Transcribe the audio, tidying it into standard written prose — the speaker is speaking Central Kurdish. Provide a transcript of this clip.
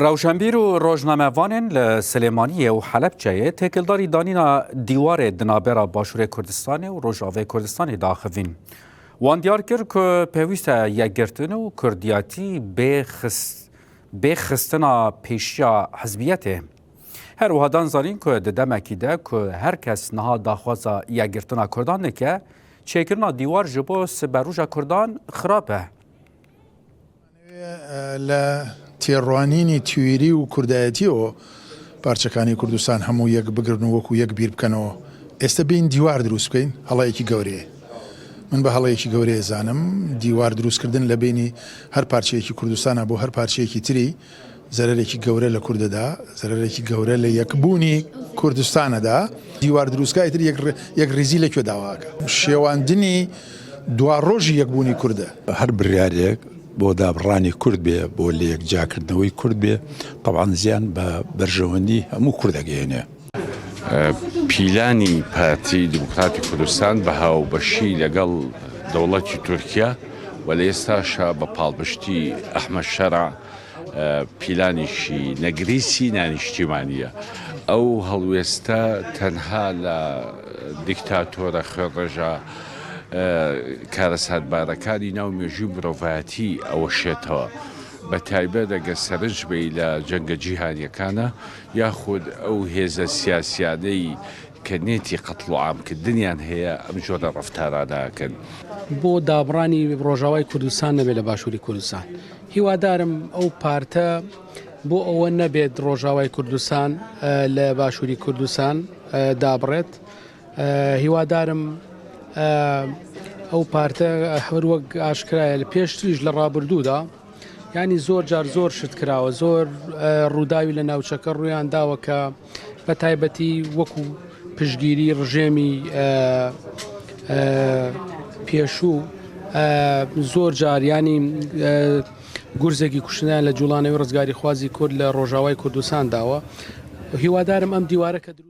Rewşenbîr û rojnamevanên li Silêmaniyê û Helebçeyê têkildarî danîna dîwarê di navbera Başûrê Kurdistanê û Rojavê Kurdistanê de axivîn. Wan diyar kir ku pêwîst e yekgirtin û kurdiyatî bê xistina pêşiya hizbiyetê. Her wiha dan zanîn ku di demekî de ku her kes niha daxwaza yekgirtina Kurdan dike, çêkirina dîwar ji bo siberoja Kurdan xirab e. لە تێڕوانینی تیوری و کوردایەتیەوە پارچەکانی کوردستان هەموو یەک بگرن و وەکو یەک بیر بکەنەوە. ئێستە بێین دیوار دروست بکەین هەڵەیەکی گەورەیە. من بە هەڵەیەکی گەورەیە زانم دیوار دروستکردن لە بینی هەر پارچەیەکی کوردستانە بۆ هەر پارچەیەکی تری زەرەرێکی گەورە لە کوردەدا، زەرەرێکی گەورە لە یەکبوونی کوردستانەدا. دیوار دروستکا ئیتر یەکڕیزی لە کوێ داواکە؟ شێواندنی دواڕۆژی یەکبوونی کوردە. هەر بڕیارێک بۆ دابڕانی کورد بێ، بۆ لەیەک جیاکردنەوەی کورد بێ، تەبعەن زیان بە بەرژەوەندی هەموو کورد ئەگەیەنێ. پیلانی پارتی دیموکراتی کوردستان بە هاوبەشی لەگەڵ دەوڵەتی تورکیا و لە ئێستاشا بە پاڵپشتی ئەحمەد شەرع پیلانێکی نەگریسی نانیشتیمانییە. ئەو هەڵوێستە تەنها لە دیکتاتۆرە خوێنڕێژە کارەساتبارەکانی ناو مێژووی مرۆڤایەتی ئەوەشێتەوە. بە تایبەت ئەگەر سەرنج بەی لە جەنگە جیهانیەکانە یاخود ئەو هێزە سیاسیانەی کە نێتی قەتڵوعامکردنیان هەیە ئەم جۆرە ڕەفتارانە ئەکەن. بۆ دابڕانی ڕۆژاوای کوردستان نەبێت لە باشووری کوردستان. هیوادارم ئەو پارتە بۆ ئەوە نەبێت ڕۆژاوای کوردستان لە باشووری کوردستان دابڕێت. هیوادارم ئەو پارتە هەر وەک ئاشکرایە لە پێشتریش لە ڕابردوودا ینی زۆر جار زۆر شت کراوە زۆر ڕووداوی لە ناوچەکە ڕوویان داوە کە بە تایبەتی وەکو پشگیری ڕژێمی پێشوو زۆر جار ینی گورزێکی کوشتنیان لە جوڵانەوەی ڕزگاریخوازی کورد لە ڕۆژاوای کوردستان داوە هیوادارم ئەم دیوارە کە دروست.